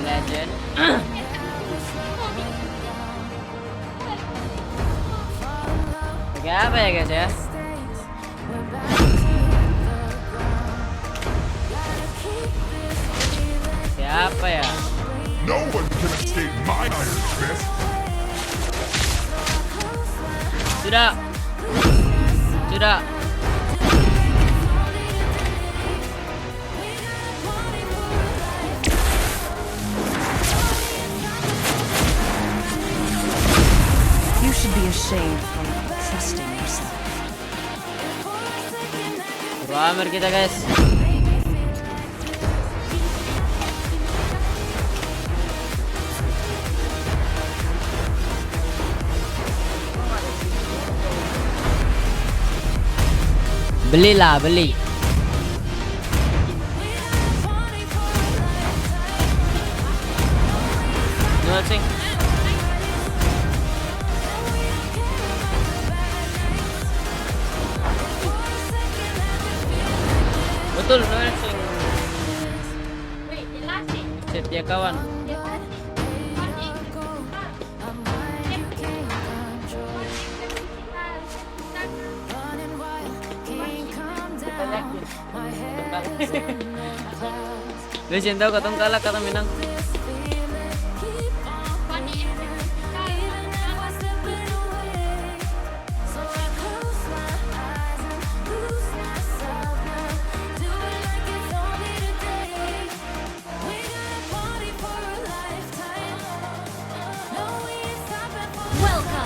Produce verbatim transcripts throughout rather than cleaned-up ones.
Legend. Pakai apa ya, guys, ya? Siapa ya? No one can escape my iron fist. Sudah. Sudah. You should be ashamed for not trusting yourself. Ruamer kita, guys. Belilah, beli. Dua sing. Betul, Noel sing setia kawan. Dia seng tau katong kalah, katong menang.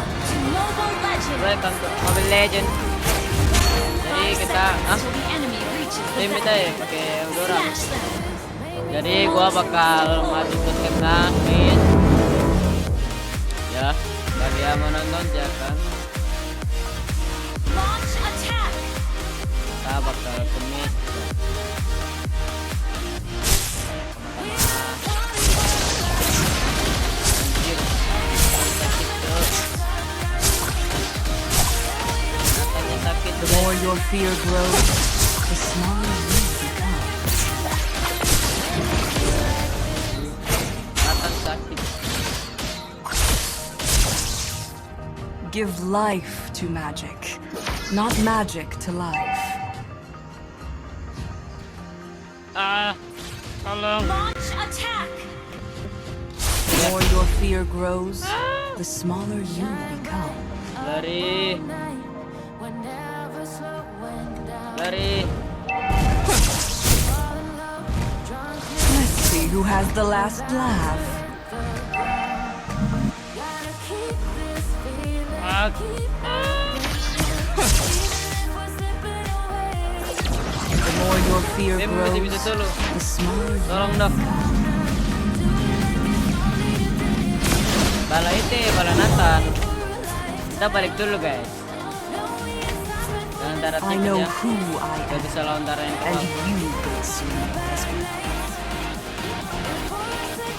Welcome to Mobile Legends. Welcome to Mobile Legend. Jadi kita, ah, tim kita ya, pakai Eudora. Jadi gua bakal maju ke tengah, mid. Ya, bagi yang mau nonton, silakan. Launch attack. Kita bakal ke mid. Anjir, sakit, Cok. Matanya sakit, Cok. The more your fear grows, the smaller you become. Mata sakit. Give life to magic, not magic to life. Ah, tolong. Launch attack. The more your fear grows, the smaller you become. Lari. Lari. Let's see who has the last laugh. Ah. The more your fear grows, the smaller you become. Tolong dong. Bala ite, bala Nathan. Kita balik dulu, guys. Jangan darah tipis ya. I know who I am. Gak bisa lawan darah yang kuat. And you will soon know as well.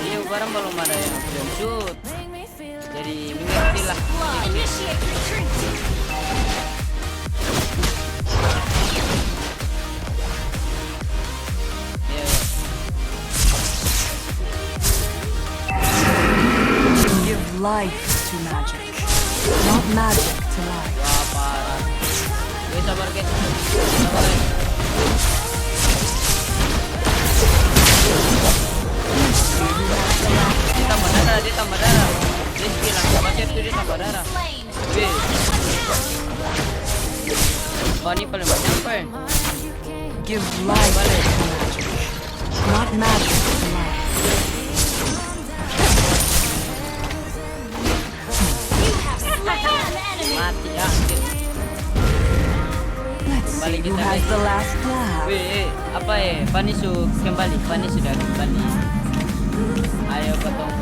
Iya, barang belum ada yang belum shoot. Jadi, mengerti lah. Iya, iya. Give life to magic, not magic to life. Wah, parah. Oke, sabar, guys. Sabar, guys. Dia tambah darah, dia tambah darah. Dia skill langsung basir tuh, dia tambah darah. Weh. Wah, ini paling banyak apa ya? Give life to magic, not magic to life. Mati, ya, anjir. Let's see who has the last laugh. Weh, eh, apa, eh? Fanny su kembali, Fanny sudah kembali. Ayo, katong.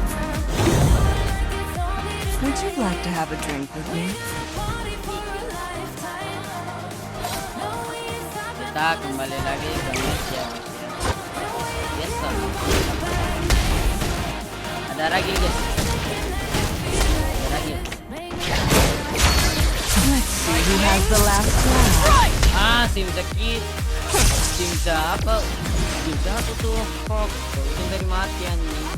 Would you like to have a drink with me? Kita kembali lagi ke Malaysia. Biasa. Ada lagi, guys. Ada lagi. Let's see who has the last laugh. Ah, sim sakit. Sim siapa? Sim siapa tuh? Fuck. Itu dari mati, anjing.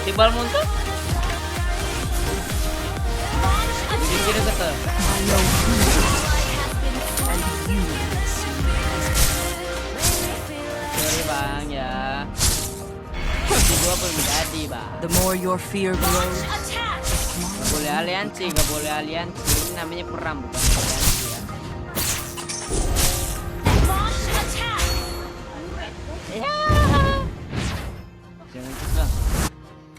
Si Balmond tuh. Jadi kira kata. Sorry, Bang, ya. Itu gua belum jadi, Bang. The more your fear grows, the smaller. Gak boleh aliansi, gak boleh aliansi. Ini namanya perang, bukan aliansi, ya. Jangan susah.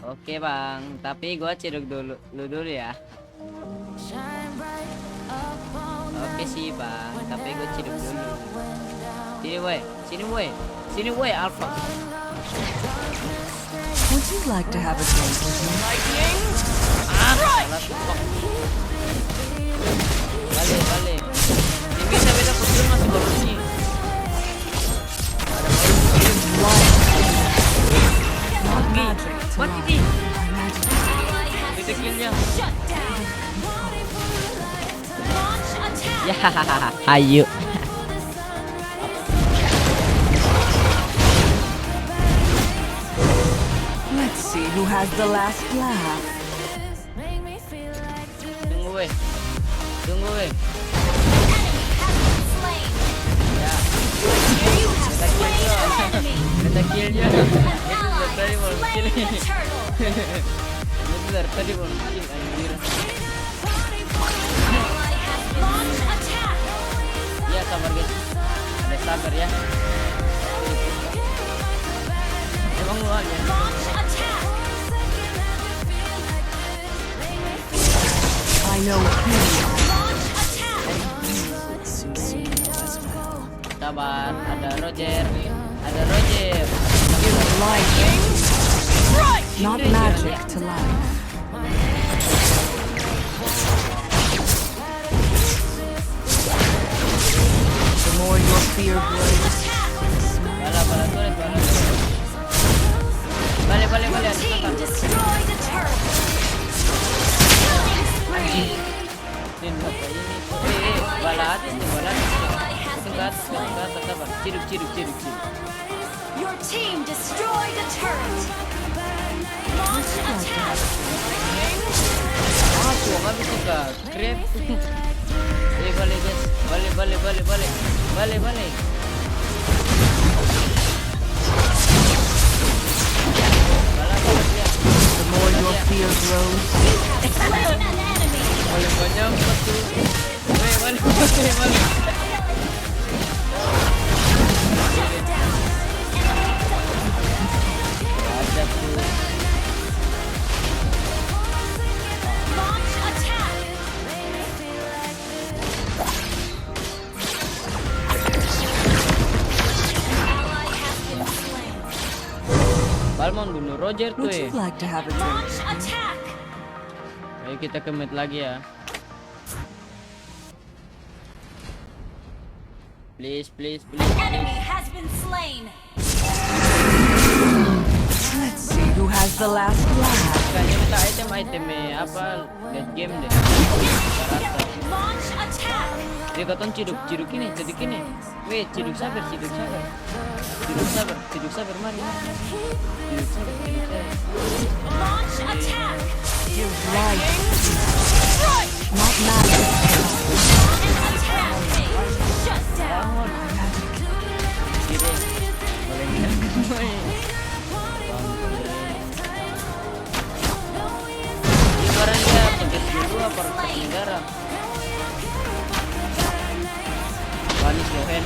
Oke, Bang, tapi gua ciduk dulu, lu dulu ya. Oke sih, Bang, tapi gua ciduk dulu. Sini, woi, sini, woi, sini, woi, Alpha. Would you like to have a drink with me? Ah, salah, fuck. Bale, bale. Ini beta, beta putus masih baru ini. Not magic to life. Beta kill dia. Ya, hayu. Let's see who has the last laugh. Tunggu, weh. Tunggu, weh. Ya. Beta kill dia. Beta kill dia. Itu dari tadi baru kill. Itu dari tadi baru kill, anjir. Ya, sabar, guys. Ada sabar, ya. Emang lu aja. I know who you are. Sabar, ada Roger, ada Roger. You are lying. Not magic to life. The more your fear grows, bala, bala, turret, bala, turret. Bale, bale, bale, ada tekan. Team destroyed a turret. Killing spree. Ini apa ini? Eh, eh, bala atas nih, bala atas nih. Langsung ke atas, langsung ke atas, sabar. Ciduk, ciduk, ciduk, ciduk. Your team destroyed a turret. Launch attack. Ah, tuh, habis tuh, Kak. Grab. Eh, bale, guys. Bale, bale, bale, bale. Bale, bale. Bala, bala, dia. The more your fear grows. Bale, banyak banget tuh. Weh, bale, bale, bale. Ada tuh. Launch attack. Balmond bunuh Roger tuh, eh. Would you like to have a drink? Launch attack. Ayo kita ke mid lagi ya. Please, please, please, please. Enemy has been slain. Let's see who has the last laugh. Kayaknya minta item, item, eh, apa, late game deh. Rata-rata. Launch attack. Dia katong ciduk, ciduk ini, ciduk ini. Weh, ciduk sabar, ciduk sabar. Ciduk sabar, ciduk sabar, mari, mari. Ciduk sabar, ciduk sabar. Launch attack. You're right. Not magic. An attack. Shut down. Kiri. Boleh minum. Ini barang dia pakai dua apa pakai darah? Panis lohen.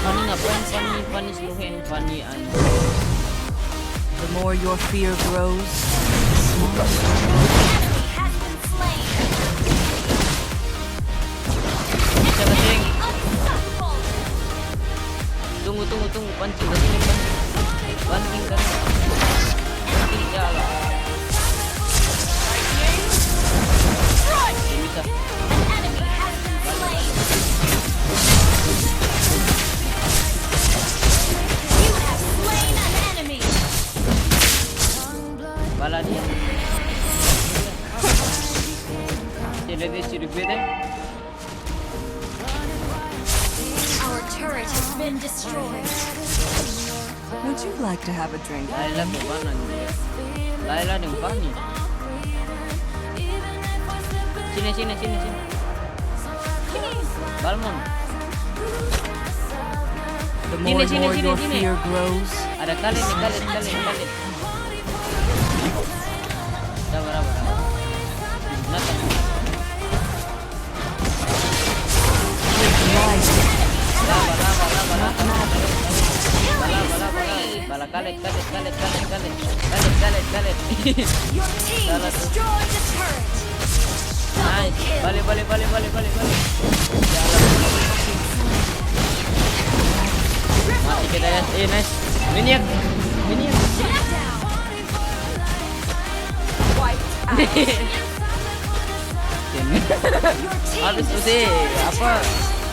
Pani ngapain? Pani, panis lohen, pani anjing. The more your fear grows, the smaller. Bisa kasih. Tunggu, tunggu, tunggu. Banting, banting, banting. Banting, banting. Banting, ya Allah. Bisa. Bala dia. Dia lebih hidup beda. Our turret has been destroyed. Would you like to have a drink with Laila me? Ke mana ni dia? Laila deng Fani. Sini, sini, sini, sini. Balmon. The more, sini, sini, more sini, your sini. Fear grows, ada Khaled nih, Khaled, Khaled, Khaled. Sabar, sabar, sabar. Nathan. Laba, laba, laba, laba. Laba, laba, laba. Bala Khaled, Khaled, Khaled, Khaled, Khaled. Khaled, Khaled, Khaled. Salah tuh. Nice. Bale, bale, bale. Mati kita ya. Eh, nice. Minion. Minion. Habis Uzi, apa,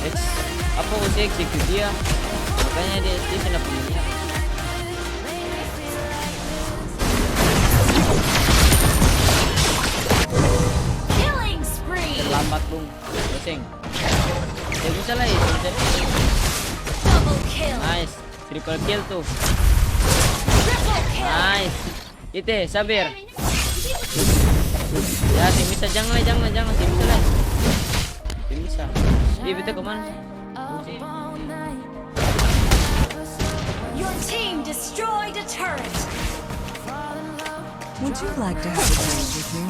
ex-, apa, Uzi execute dia, makanya dia, dia kena pemilihan. Terlambat, Bung. Pusing. Dia bisa lagi, bisa. Nice. Triple kill tuh. Nice. Ite, sabar. Ya, seng bisa, jang lai, jang lai, jang lai, seng bisa lai. Seng bisa. Ih, beta kemana? Your team destroyed a turret. Would you like to have a drink with me?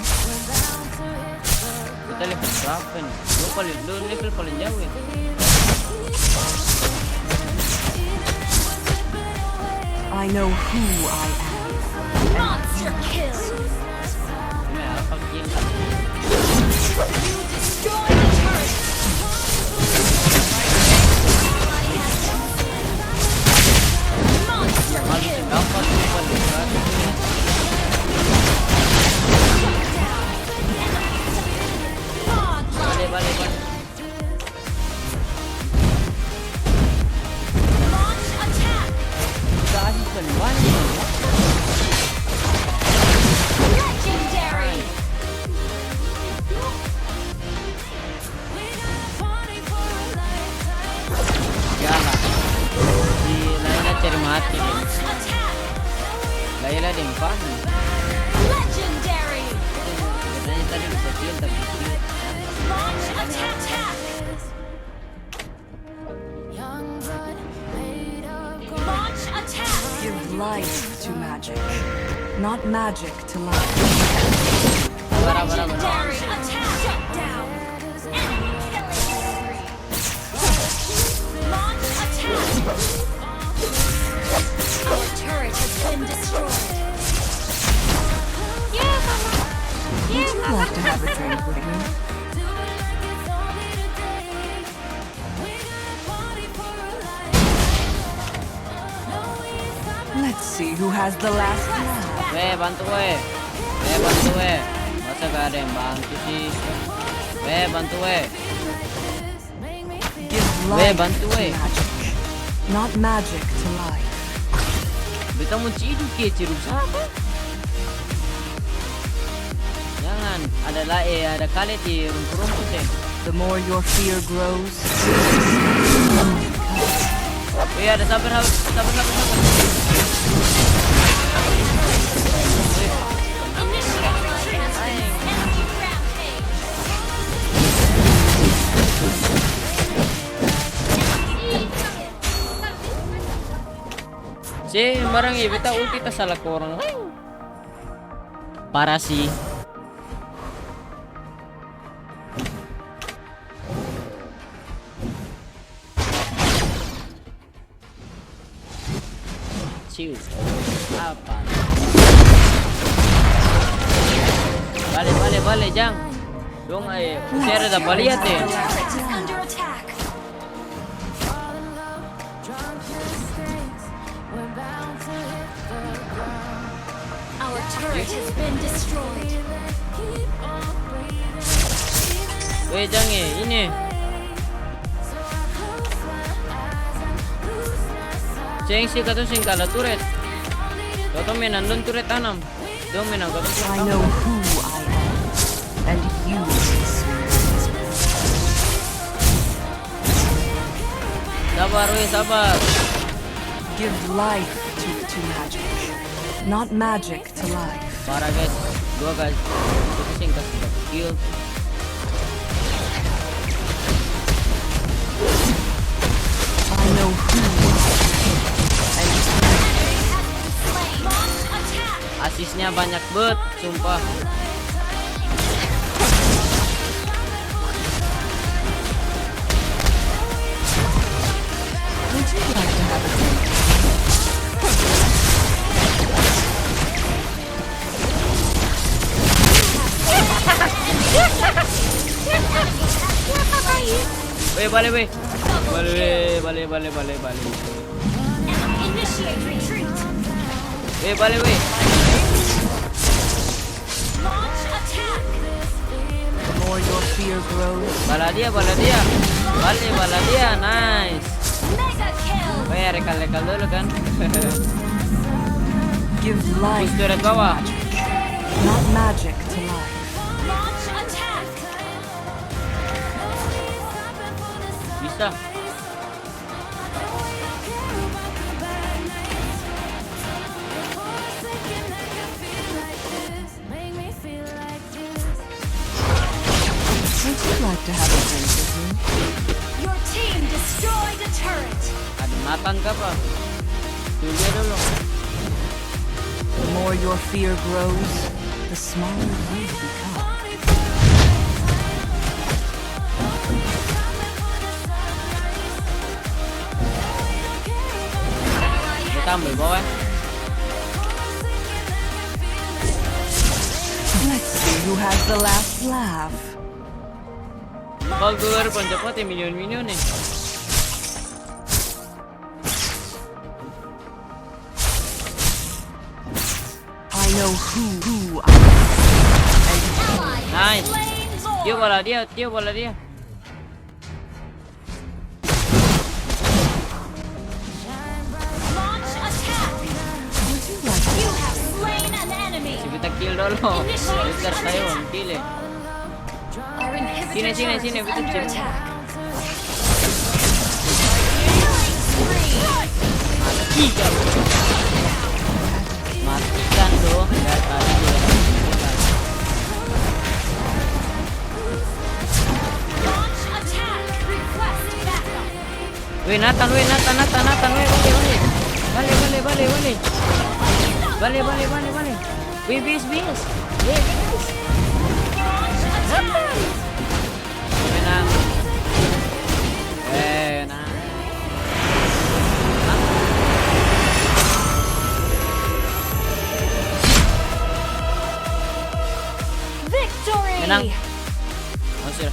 Kita level berapa nih? Lu paling, lu level paling jauh ya? I know who I am. Monster kill. Ini apa gila? You destroyed the turret. Monster kill. Bale, bale, bale. Launch attack. Legendary. Jalan. Si Laila cari mati. Laila deng Fahmi. Legendary. Katanya tadi bisa kill, tapi kill. Launch attack. Launch attack. Give life to magic, not magic to life. Sabar, sabar, sabar. Legendary attack. Shut down. Enemy killing spree. Launch attack. Our turret has been destroyed. Would you like to have a drink with me? Let's see who has the last laugh. Weh, bantu, weh. Weh, bantu, weh. Masa gak ada yang bantu sih? Weh, bantu, weh. Give life to magic, not magic to life. Beta mo ciduk ke, ciduk sapa? Jangan, ada la-, eh, ada Khaled di rumpu-rumpu, seng. The more your fear grows, Eh, ada sabar, sabar, sabar, sabar, sabar. Seng, barang, eh, beta ulti tasalah ke orang laeng. Parah sih. Ciu. Apa? Bale, bale, bale, jang. Dong, eh, Uzi ada dapa lia, eh. Our turret has been destroyed. Weh, jang e, ini. Seng sih, katong seng kalah turret. Katong menang dong turret tanam. Dong menang katong turret tanam. I know who I am, and you will be soon. Sabar, weh, sabar. Give life to magic, not magic to life. Parah, guys. Dua, guys. Itu sih yang kasih dapat kill. I know who you are. Asisnya banyak bet, sumpah. Would you like to have a drink? Weh, bale, weh. Bale, weh, bale, bale, bale, bale. Weh, bale, weh. The more your fear grows. Bala dia, bala dia. Bale, bala dia. Nice. Weh, rekal-rekal dulu kan. Give life. Push turret bawah. Not magic to life. Bisa. Would you like to have a drink with me? Your team destroyed a turret. Ada makan ka apa? Tunggu dulu. The more your fear grows, the smaller you become. Dia tambah bawah. Let's see who has the last laugh. Bagus, pancapat ya minion-minion nih. I know who, who I am. Nice. Tio bala dia, tio bala dia. Would you like to Kita kill dulu. Mister Taiwan, kill ya. Sini, sini, sini, betul, sini. Matikan. Matikan dong, ya, tadi ya. Weh, Nathan, weh, Nathan, Nathan, Nathan, weh, bale, bale. Bale, bale, bale, bale. Bale, bale, bale, bale. Weh, B S, B S. Weh, B S. Nathan. Weh, Nathan. Victory! Menang. Oh, sudah.